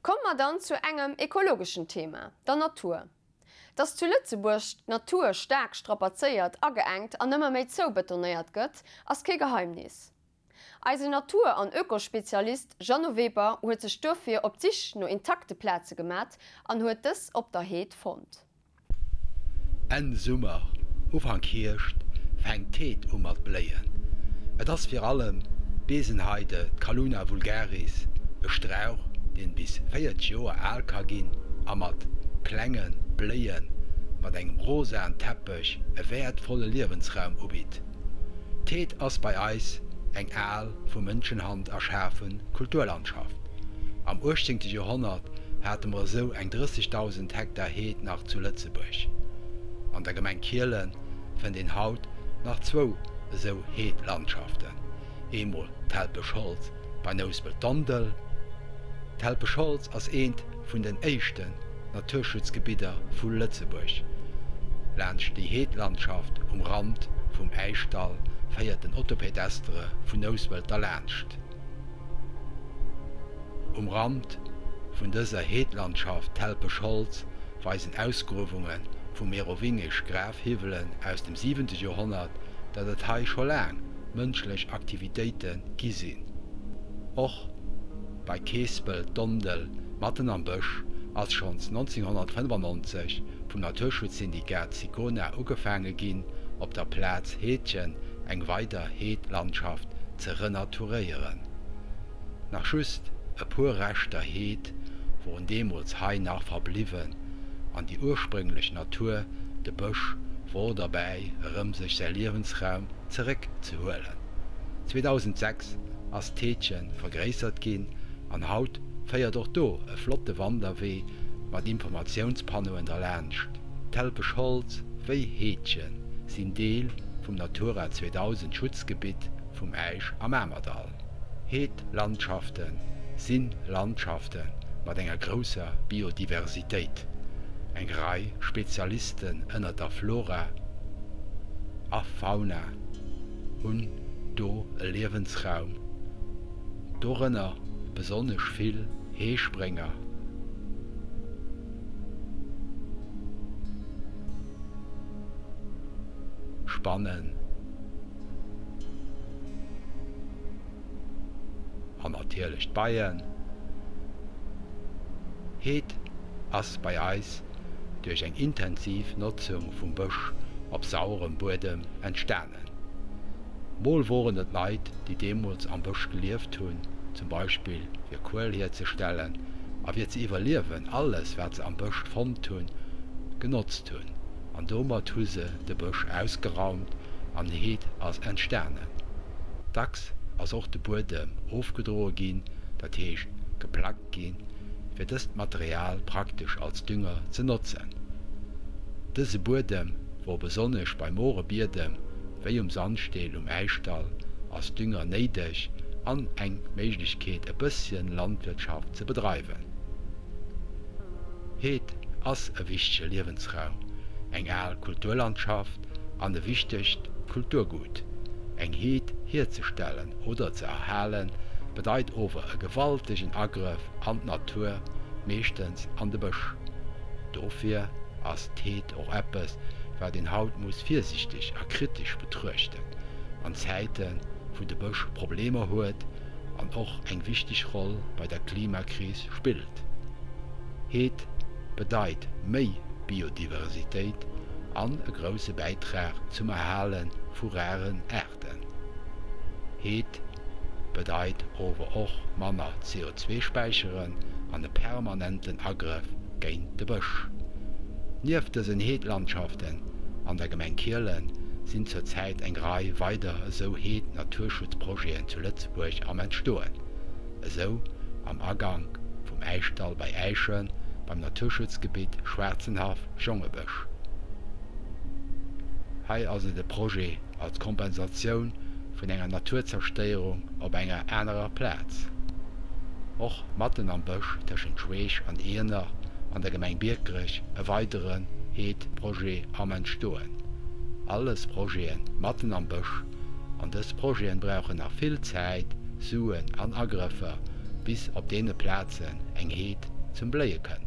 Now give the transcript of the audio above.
Komme mer dann zu engem ekologeschen Thema, der Natur. Dass zu Lëtzebuerg d'Natur staark strapazéiert, ageengt an ëmmer méi zoubetonéiert gëtt, ass kee Geheimnis. Eisen Natur an Ökospezialist Jeannot Weber huet sech dofir op d'Sich no intakte Plaze gemat an huet dës op der Heed fonnt. Enn Summer, Ufank Hierscht fänkt d'Heed u mat bléien. Et ass vir allem d'Besenheide, d'Calluna vulgaris, e Strauch deen bis 40 Joer al ka ginn a mat klenge Bléie mat engem rosaen Teppech e wäertvolle Liewensraum ubitt. D'Heed ass bei eis eng al, vu Mënschenhand erschafe Kulturlandschaft. Am 18. Joerhonnert hate mer esou eng 30.000 Hektar Heed nach zu Lëtzebuerg. An der Gemeng Kielen fënnt een haut nach zwou esou Heedlandschaften, eemol d'Telpeschholz bei Nouspelt-Dondel. D'Telpeschholz ass eent vun den éischten Naturschutzgebidder vu Lëtzebuerg. Laanscht déi Heedlandschaft um Rand vum Äischdall féiert den Autopédestre vun Nouspelt derlaanscht. Um Rand vun dëser Heedlandschaft Telpeschholz weisen Ausgruewunge vu merowingesch Grafhiwwelen aus dem siwente Joerhonnert, datt et hei scho laang mënschlech Aktivitéite gi sinn. Och bei Keespelt-Dondel matten am Bësch ass schonns 1995 vum Naturschutzsyndikat Sicona ugefaange ginn, op der Plaz Heedchen eng weider Heedlandschaft ze renaturéieren. Nach just e puer Reschter Heed woren deemools hei nach verbliwwen an déi ursprénglech Natur, de Bësch, wor derbäi erëm sech säi Liewensraum zeréck ze huelen. 2006 ass d'Heedche vergréissert ginn an haut féiert och do e flotte Wanderwee mat Informatiounspannoen derlaanscht. Telpeschholz wéi Heedche sinn Deel vum Natura 2000 Schutzgebitt vum Äisch a Mamerdall. Heedlandschafte si Landschafte mat enger grousser Biodiversitéit. Eng Rei Spezialisten ënner der Flora a Fauna hunn do e Liewensraum, dorënner besonnesch vill Heesprénger. Spannen an natierlech d'Beien. Heed ass bei eis duerch eng intensiv Notzung vum Bësch op sauerem Buedem entstanen. Mol woren et Leit, déi deemools am Bësch gelieft hunn, zum Beispill fir Kuel hierzestellen a fir ze iwwerliewen, alles wat se am Bësch fonnt hunn, genotzt hunn an domat hu se de Bësch ausgeraumt an Heed ass entstanen. Dacks ass och de Buedem ofgedroe ginn, dat heescht geplackt ginn, fir dëst Material praktesch als Dünger ze notzen. Dëse Buedem wor besonnesch bei more Biedem, wéi um Sandsteel um Äischdall, als Dünger néideg an eng Méiglechkeet e bësschen Landwirtschaft ze bedreiwen. Heed ass e wichtege Liewensraum, eng al Kulturlandschaft an e wichtegt Kulturgut. Eng Heed hierzestellen oder ze erhalen, bedeit ower e gewaltegen Agrëff an d'Natur, meeschtens an de Bësch. Dofir ass d'Heed och eppes, wat een haut muss virsichteg a kritesch betruechten, an Zäiten, wou de Bësch Problemer huet an och eng wichteg Roll bei der Klimakris spillt. Heed bedeit méi Biodiversitéit an e grousse Bäitrag zum Erhale vu raren Aarten. Heed bedeit ower och manner CO2 späicheren an e permanenten Agrëff géint de Bësch. Nieft dësen Heedlandschaften an der Gemeng Kielen sinn zur Zäit eng Rei weider esou Heed-Naturschutzprojeten zu Lëtzebuerg am Entstoen, esou am Agank vum Äischdall bei Äischen, beim Naturschutzgebitt Schwaarzenhaff, Jongebësch. Hei ass et e Projet als Kompensatioun vun enger Naturzerstéierung op enger anerer Plaz. Och matten am Bësch tëschent Schweech an Iener an der Gemeng Biekerech e weideren Heed-Projet am Entstoen. Alles Projeten matten am Bësch an dës Projeten brauchen nach vill Zäit, Suen an Agrëffer bis op deene Plazen eng Heed. zum Bléie kënnt.